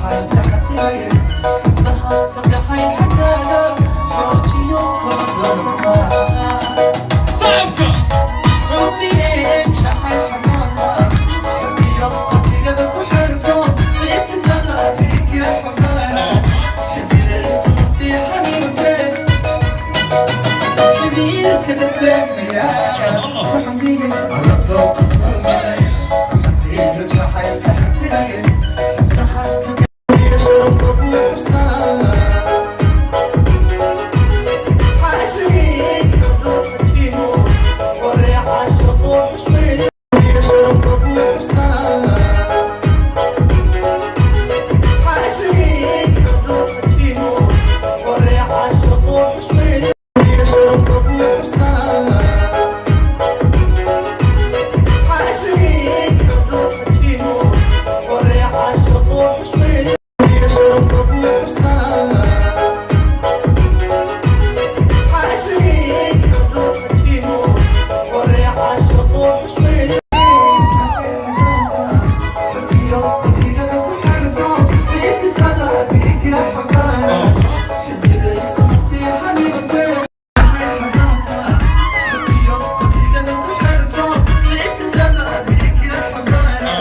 Xasilaya xisaha kalgacayl xaggaaga xoojiyo kala. Sacabka. Xubiyeen jacayl xaggaaga xisiyo qalbigada ku xirto xididada dhiigga xamaara xijira isuurtii xaniibtee xidhiirka dhexdeennaya ku xamdiyey alla dooqa soo maray xamdiyo jacaylka xasilaya xisaha kalgacayl sharafka buuxsan xaashiin gabdho xajiino xore caashaqo xushmeeyo sharafka buuxsan xaashiin gabdho xajiino xore caashaqo xushmeeyo sharafka buuxsan xaashiin gabdho xajiino xore caashaqo xushmeeyo sharafka buuxsan xaashiin gabdho xajiino xore caashaqo xushmeeyo xisiyo qalbigada ku xirto xididada dhiigga xamaara xijira isuurtii xaniibtee xisiyo qalbigada ku xirto xididada dhiigga xamaara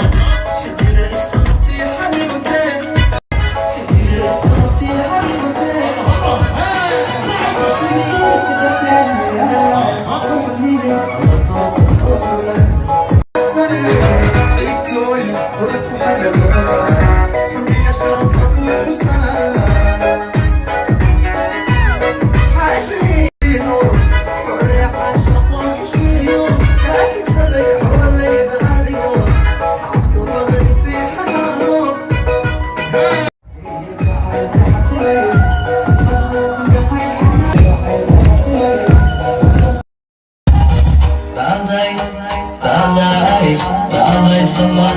xijira isuurtii xaniibtee xijira isuurtii xaniibtee. Bye bye, bye bye, bye bye, sama.